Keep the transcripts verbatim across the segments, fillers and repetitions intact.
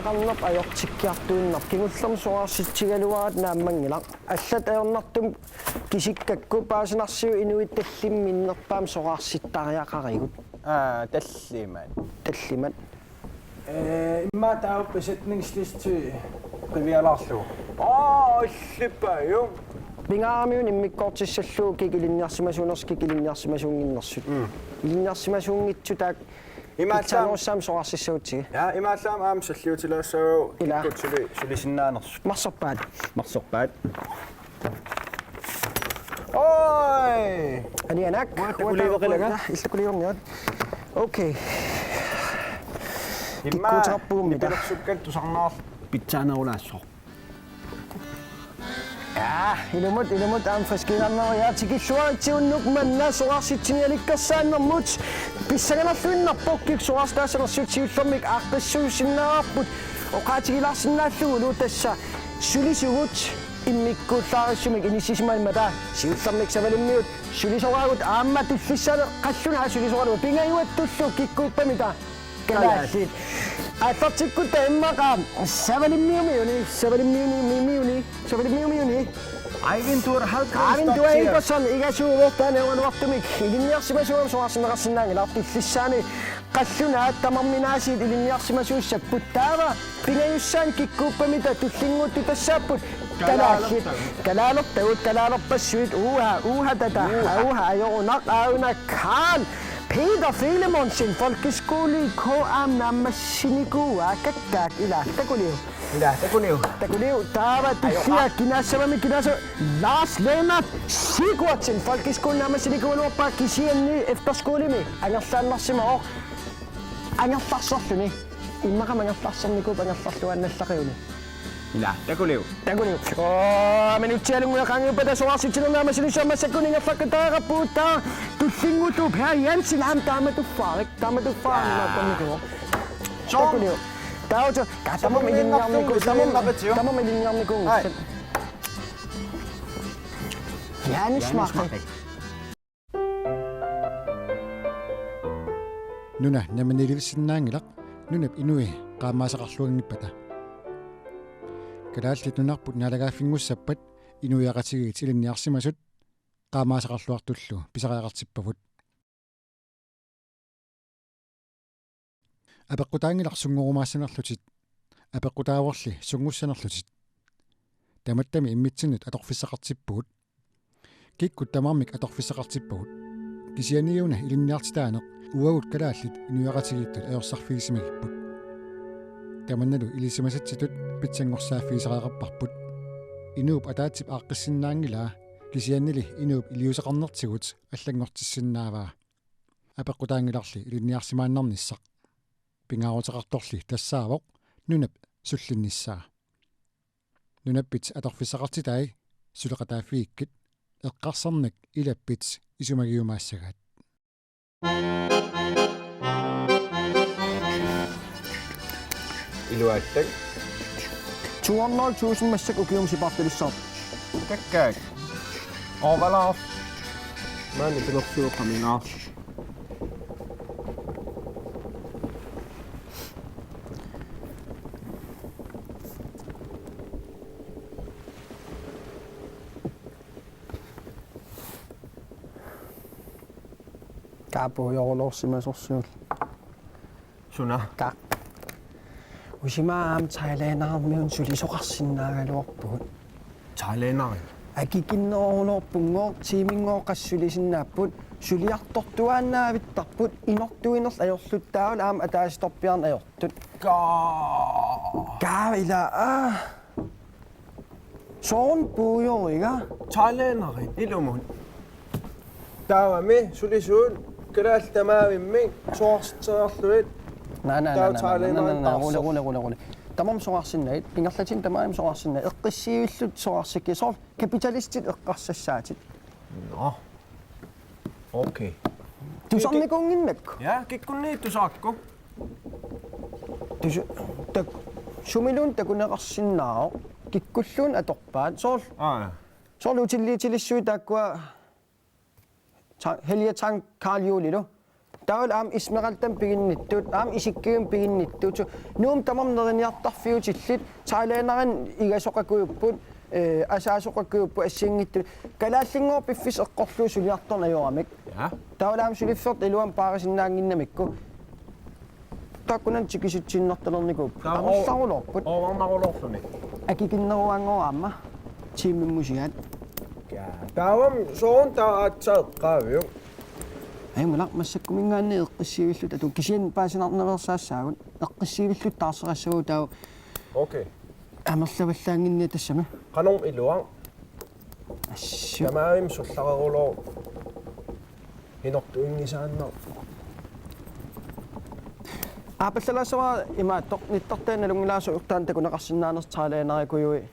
Qarnerp ajortikkiartuinnarpoq kingullermik soraarsitsigaluaratta naammanngilaq. Allat ajornartumik kisikkakku paasinarsiuk inuit tallimat minnerpaamik soraarsittariaqarigut. Aa, tallimat. Tallimat. Ee, immaqa taava besætningslisti qivialaarlugu. Aa, allippaaju. Pingaarmiuna immikkoortissallugu kik ilinniarsimasuunersut, kik ilinniarsimasuunnginnersut. Mm. Ilinniarsimasuunngitsut taakku Imaallaam- pitsaanerussaamik soraarsiassagutsigit. Ja, imaallaam aamma salliutilaassaagut. Ila. Kikkut suli sulisinnaanersut. Marsorpaat. Marsorpaat. Oi! Anianak. Uanga takuliiveqilanga. Illakuliorniat. Okay. Immaqa kikkuuteqarpugut mita. Nipilersukkat tusarnaarlugu pitsaanerulaassaaq. Ja, ilumut, ilumut aamma friskiinnarnerujaat. Tikilluaritsigu unnuk manna soraarsitsinermut alikkersaannermut pissanganarluinnarpoq. Kik soraarsiassat siullermik aaqqissuussinnaavarput. Oqaatigilaarsinnaallugulu tassa sulisugut immikkuullaarissumik inissisimammata siullermik savalimmiut sulisoraagut aamma tullissaani qallunaat sulisoralugu pingajuattullu kikkuuppamita. Kalaallit. Aallartikkutta immaqa savalimmiumiuni, savalimmiuni, miuni, savalimmiumiuni. Eivindur Hallgrímsdóttir. Eivindur Hallgrímsson igasuuvoq taanna uanuartumik ilinniarsimasuugami soraarsinneqarsinnaanngilaq tullissaani qallunaat tamarminaasiit ilinniarsimasuussapput taava pingajussaannik kikkuuppamita tullinnguuttut tassaapput kalaallit. Kalaalertagut. Kalaalertagut, kalaalerpassuit, uha, uha tata, uha, uha ajorunaq, auna Karl. Peter Filemonsen, folkeskole K A naammassinikuuaa kakkaak ila takuliu. Ila takuliu. Takuliu taava tullia kinaassavami kinaasa Lars Lennart Sigurdsen, folkeskole naammassinikuugaluarpaa kisianni efterskolemi angerlaannarsimavoq angerlarserluni. Immaqa angerlarserniku angerlarluaannallaqiguni. Ila, takuliu. Takuliu. Oo, minutsialunnguit qaangiuppata soraarsitsinermut naammassinissamut massakkut ingerlaqqittarput taava tullinnguuttup Per Jensen aamma taama tuffaarik, taama tuffaarik. Jaa. Immaqa tammikuuvoq. Soo. Takuliu. Taava ka tamarmik ilinniarnikuunngissapput. Tamarmik ilinniarnikuunngissapput. Ai. Janus Mark. Nuna namminiilivissinnaanngilaq nunap inui qaammaasaqarluanngippata. Kalaallit Nunarput naalagaaffinngussappat inuiaqatigiit ilinniarsimasut qaammaasaqarluartullu pisariaqartippavut. Apeqqutaanngilaq sunngorumaassanerlutit. Apeqqutaavorli sunngussanerlutit. Tamattami immitsinnut atorfissaqartippugut. Kikkut tamarmik atorfissaqartippagut. Kisianniuna ilinniartitaaneq uagut kalaallit inuiaqatigiittut ajorsarfigisimagipput. Tamannalu ilisimasatsitut pitsanngorsaaffigisariaqarparput. Inuup ataatsip aaqqissinnaanngilaa kisiannili inuup iliuuseqarnertigut allanngortissinnaavaa. Apeqqutaanngilarli ilinniarsimaannarnissaq. Pingaaruteqartorli tassaavoq nunap sullinnissaa. Nunappit atorfissaqartitai suleqataaffigikkit eqqarsarnak ilappit isumagiumaassagaat. Iluaattak. To hundrede tusind massakkut ukiumut sipaartalissaaq. Kakkaak. Overlaaf. Maani pilersuuqaminaa. Kaapu jorulorsimasorsuul. Suna? Ka. Usimaam Thailandermiun sulisoqarsinnaagaluarpugut. Thailanderi? Akikinneruloorpunngooq, tiiminngooq qassulissinnaappugut, suliartortuaannaavittarput, inortuinerlu ajorluttaavut aamma ataasitorpiarneq ajortut. Ka. Ka ila, aa. Soorlu puigoriga. Thailanderi, ilumut. Taavami, sulisuut, kalaallit tamaavimmik, soorsitsiarlugit. Naa, naa, taava naa, naa, naa, naa, naa, naa, naa, rulle, rulle, rulle, rulle. Tamarmik soorsinnagit, ingerlatinnik tamarmik soorsinnagit, eqqissivillutik soorsikki, soorlu kapitalistit eqqarsassaatit. Nå. Okay. Tusarnikuunnginnakku? Ja, kikkunni tusarakku. Tusu-, tak-, sumiluunniit takuneqarsinnaavoq, kikkulluunniit atorpaat, soorlu. Aa. Soorlu utilitilissui taakkua Ta-, Helge Tang Karl Juulilu. Taavalu aamma Esmeraldami piginnittut, aamma Isikkiga piginnittut. Nuummut tamarmik neriniartarfiutillit, thailænderinik igasoqakujupput, eh, asaasoqakujupput assigiinngitsut. Kalaallinngooq piffissaq eqqorlugu suliartorneq ajoramik. Ja. Taavalu aamma suliffeqartut iluamik paarisinnaannginnamikku. Taakkunani tikisitsiinnartalernikuupput. Taa, oo. Amerlaruloorput. Oornarulorluni. Akikinneruanngooq aamma. Tiimimmusiaat. Ja. Taava soorunami taava aatsaat eqqaaviuk. Ajunngilaq, massakkuminngaanniit eqqissivilluta, atu, kisianni paasinarnaveersaassaagut, eqqissivilluta taarserissavagut taava. Okay. Amerlavallaannginniat tassami. Qanormi iluaq? Assut. Tamarmik sullareruloorput. Hinortuinngisaannarpoq. Aappallalaassavara imaattoq, nittartaat nalunngilaasoq taanna takuneqarsinnaanersoq thailænderikkut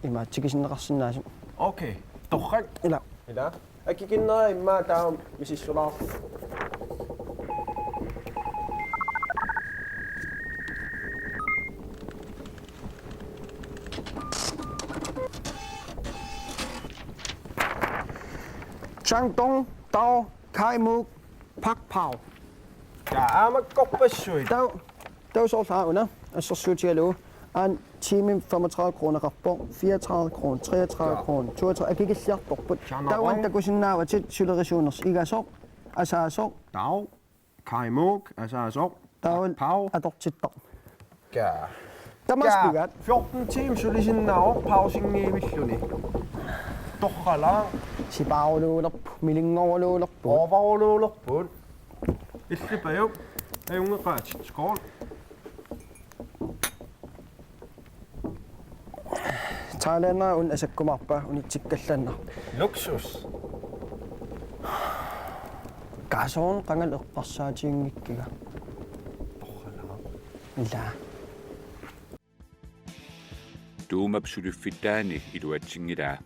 ima tikisinneqarsinnaasut. Okay. Torrak. Ila. Ila. Akikinnerit immaqa taama misissulaarput. Chang Dong, Dao, Kai Muk, Pak Pao. Ja, aamakkorpassuit. Taava, taava soorlu una assersuutigalugu. Aana tiimimi femogtredive kroneqarpoq, fireogtredive kroner, treogtredive kroner, toogtredive, akikilliartorput. Sanaarung. Taava takusinnaavatit sulerisuunersoq igasoq, asaasoq. Taava Kai Muk, asaasoq. Taava Pak Pao. Atortittoq. Ja. Tamassugaat. Ja. Fjorten timer sulisinnaavoq pausinngiivilluni. Torralaa. Sipaaruluulerput, milinngoruluulerput. Ooraruluulerput. Illipajuk. Ajunngeqaatit. Skål. Thailænderi una asakkumaarpa unitsikkallarnera? Luksus. Kasoon qangali eqqarsaatiginngikkiga. Ila. Tuumap suliffittaani iluatsinngilaa.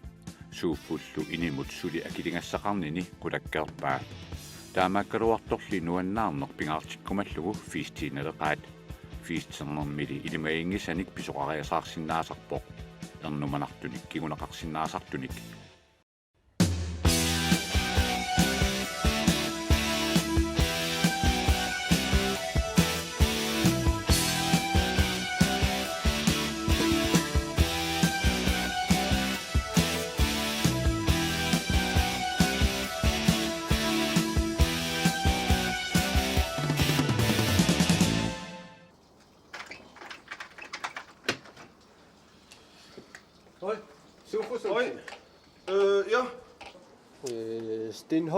Suuffullu inimut suli akiligassaqarnini qulakkeerpaa. Taamaakkaluartorli nuannaarneq pingaartikkumallugu fiistiinaleqaat. Fiisternermili ilimaginngisanik pisoqariasaarsinnaasarpoq. Ernumanartunik kinguneqarsinnaasartunik. Hej. Sofus. Hej. Øh, ja. Øh, Sten H.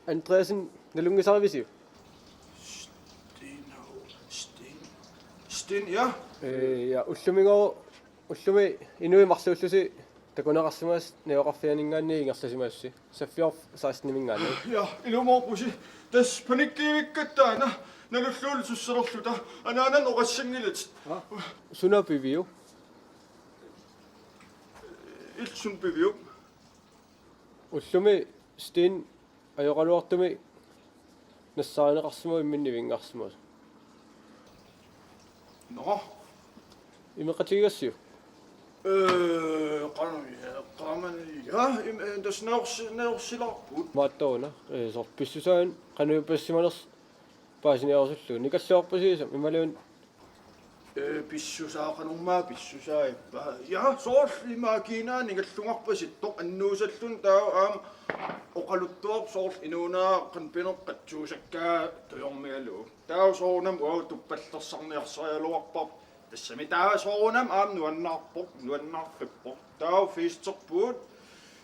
Andreasen, nalunngisarivisiuk? Sten H. Sten. Sten, ja. Øh, ja, ullumigooq, ullumi inuit marluullusi takuneqarsimasut najugaqarfianinngaanniit ingerlasimasut. Saffior seksteniminngaanniit. Ja, ilumoorpusi. Tassa panikkiivikkatta taanna nalulluulluta sussalerluta. Anaanannut oqassanngilatit. Aa. Suna piviuk? Illit suna piviuk? Ullumi Sten ajoraluartumik nassaarineqarsimavoq imminut nivinngarsimavoq. Nå. Imeqatigigassiuk? Øh, qanami, qamani, ja, im-, øh, tassa naorsi-, naorsilaarpugut. Maattoruna, øh, soorlu pissusaat qanoq ippassimanersoq paasiniarusullugu. Nikalliorpasigisumik imaluunniit. Øh, pissusaa, qanormaa pissusaa ippa. Ja, soorlu ima kiinaa nikallugarpasittoq annuusalluni taava aamma oqaluttuarpoq soorlu inuuneq qanoq pineqqatsuusakkaa tujormigalugu. Taava soorunami uagut tuppallersarniarsarigaluarparput. Tassami taava soorunami aamma nuannaarpoq, nuannaarpippoq. Taava fiisterpugut,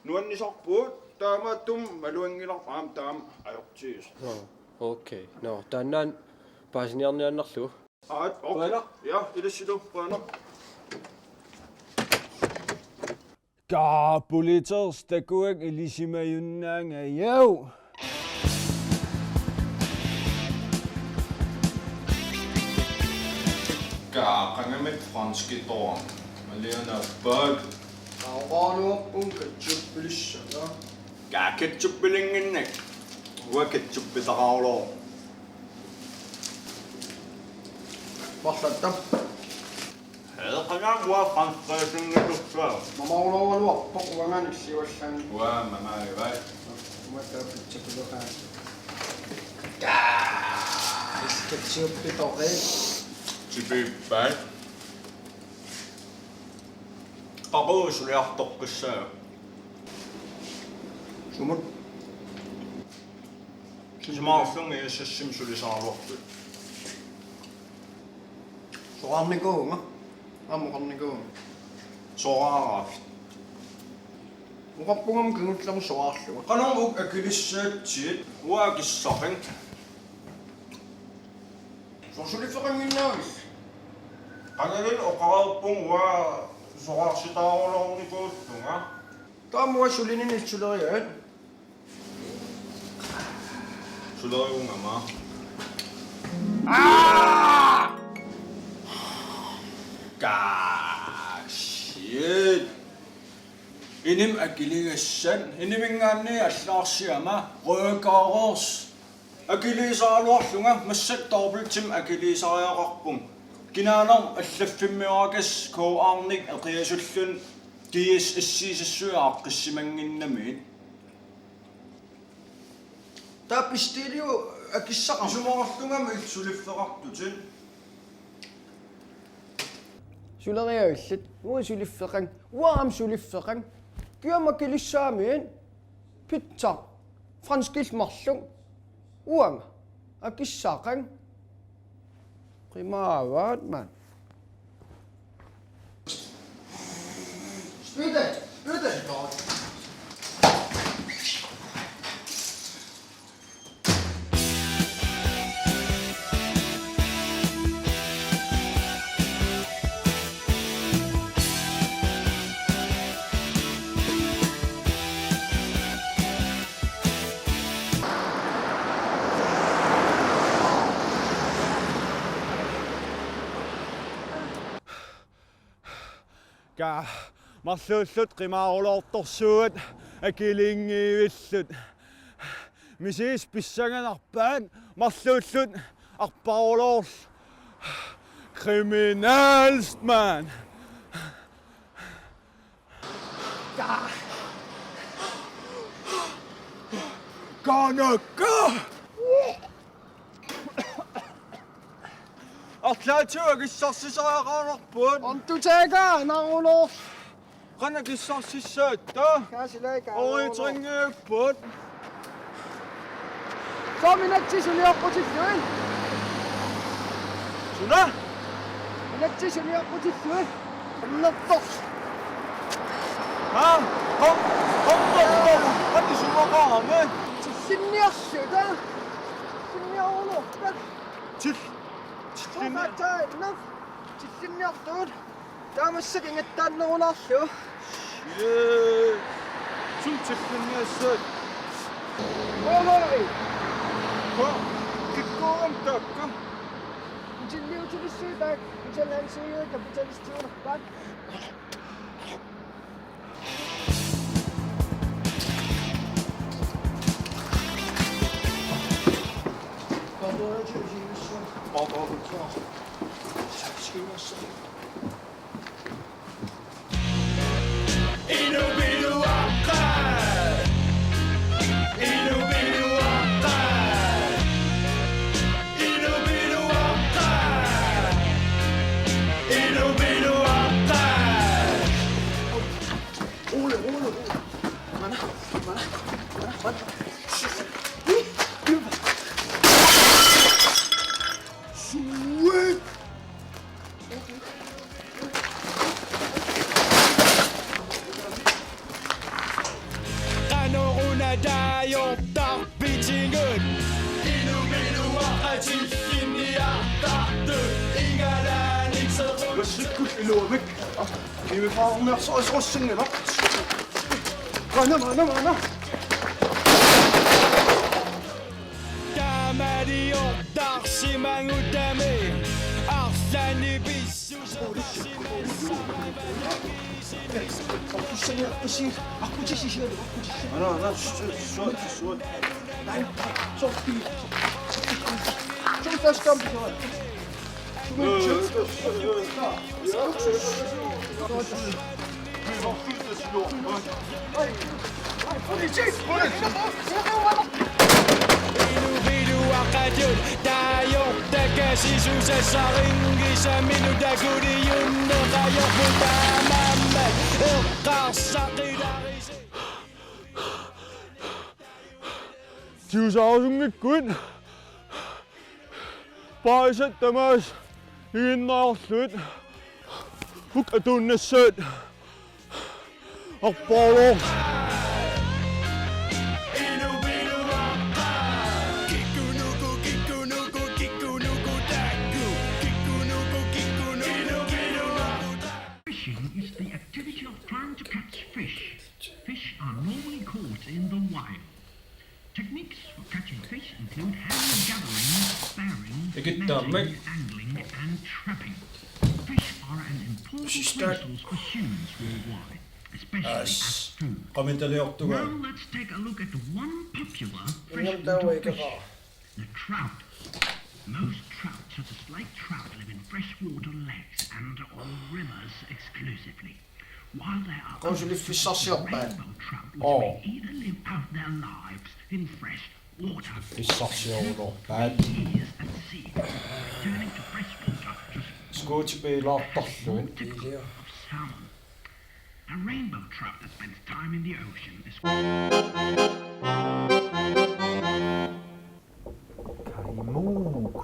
nuannisarpugut, taamaattumik malunngilarput aamma taama ajortigisoq. Nå, okay. Nå, taannaana paasiniarniaannarlugu. Aat, okay. Qujanaq. Ja, ilissilu, qujanaq. Kaa, politeersoq takuak ilisimajunnaanga, jau! Kaa, qangamit franskitoorn. Maliana bug. Kaa, oqaluarpun ketchupilissaa. Kaa, ketchupilinnginnak. Uanga ketchupitaqarulooq. Marlatta. Heeqanaa uanga franskfrisinngisussaa. Mamaruloraluarpoq uangaana issiuallaanngilanga. Uanga mamaavai. Uanga taava pizza pileqaanga. Ketchup pitoqi. Tipiippaat. Qaqugu suliartoqqissaajuk? Sumut? Isumaqarlunga S S M sulisaraluarput. Soraarnikuuvunga. Aamma oqarnikuuvunga. Soraaraavit? Oqarpunga kingullermik soraarlunga. Qanormi uku akilissaatsigut? Uanga akissaqaanga. Soorlu suliffeqannginnavit? Qangali oqareerpunga uanga soraarsitaarulaarnikuullunga. Taava uanga sulininni suleriaat? Sulerivunga aamma. Aa! Kaa, shit. Inimi akiligassat, iniminngaanniit allagarsiama, røvkaareersoq. Akiliisaraluarlunga massakkut dobbeltimi akiliisariaqarpunga. Kinaanermi allaffimmiorakassaq K R-nik eqiasulluni G S S-iisassuit aaqqissimannginnamikkit. Taava bestilliu akissaqarmat? Isumaqarlunga aamma suliffeqartutit. Suleriavillit, uanga suliffeqaanga, uanga aamma suliffeqaanga. Kiamma akilissaamiit? Pizza. Franskillu marluk. Uanga akissaqaanga. Qimaavaat, mand. Spytte! Spytte! Kaa, marluulluta qimaarulortorsuugut, akiliinngivilluta. Misissuit pissanganarpaat, marluulluta arparuloorlugit. Kriminalist, mand. Kanaka! Arlaatigut akissarsisariaqarput. Undertaker, naruloor. Qanoq akissarsissaatta? Kaasilaika. Oriitringiupput. Sooq minatsit suliaqqutillugit? Suna? Minatsit suliaqqutillugit? Annertor. Haa? Qom, qom, qom, qom. Qanoq isumaqarami? Tillinniarluta. Tillinniarulorpat. Til-, tillinni-. Soorlu taanna. Tillinniarluta. Taava massakkut ingattaannerulaarlugu. Jee. Sumut tillinniassaat? Oi, oi, oi. Haa? Kikkoorami taakku? Tilliutilissuit taakku. Utalaansui kapitalistiunerpaat. Qanoq una taajortarpitigut? Inumiluaqatillinniartartut igalaanik sequ-. Massakkut iluamik. Nivifaarniarsoq asuussinngilaq. Maanna, maanna, maanna. Taamaliortarsimagutami arlaannik pissusaqarsimassa. Ana, ana, sut, sut, sut. Qajut taajortakasisusassaringisaminu takuliunneqajorput taamaammat eqqarsaqilarisi. Tigusaarusunngikkut. Paasat tamaasa iginnarlugit. Huk atuunnassaat. Arpaaloq. Fishing is the activity of trying to catch fish. Fish are normally caught in the wild. Techniques for catching fish include hand gathering, sparring, netting, angling, and trapping. Fish are an important resource for humans worldwide, especially as food. Now let's take a look at the one popular freshwater fish, the trout. Most trout, such as lake trout, live in freshwater lakes and on rivers exclusively. While there are other species of rainbow trout which may even live out their lives in fresh water, two to three years at sea, returning to fresh water to Skuuterpiilaartarlugit. Typical of salmon. A rainbow trout that spends time in the ocean is Kaimuuk.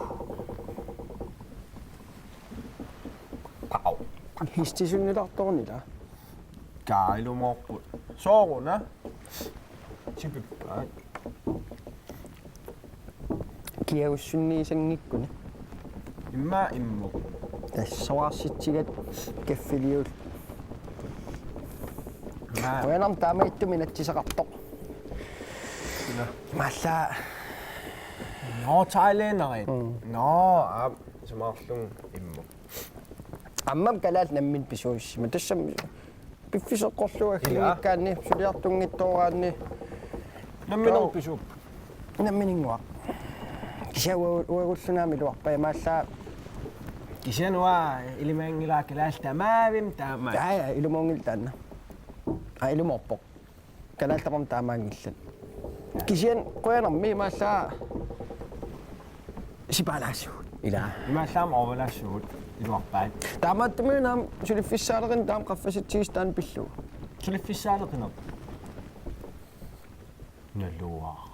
Pau. Histisunnilaartornila. Kailumoorput. Sooruna. Tipippaat. Kiagussunniisanngikkuni. Immaqa immuq. Tassavarsitsigat kaffiliul. Aa. Qujanarmi taamaattumik inatsisaqartoq. Ina. Malla. Nå, thailænderiit. Mm. Nå, aap, sumaarlugu immuq. Aamma kalaallit nammineq pisuussima. Tassami piffissaq eqqorlugu aggiunngikkaanni, suliartunngitsooraanni. Nammineq pisuup. Nammininnguaq. Kisianni ua-, uagulluunniit iluarpaa imaallaat. Kisianni uanga ilimaginngilara kalaallit tamavimmik taama. Jaa, jaa, ilumoorngilaq taanna. Aa, ilumoorpoq. Kalaallit tamarmik taamaanngillat. Kisianni qujanarmi imaallaat sipaalaassugut. Ilaa. Imaallaat ooralaassugut iluarpaat. Taamaattumik aamma suliffissaaleqineq taama qaffasitsigisoq taanna pillugu. Suliffissaaleqineq. Naluara.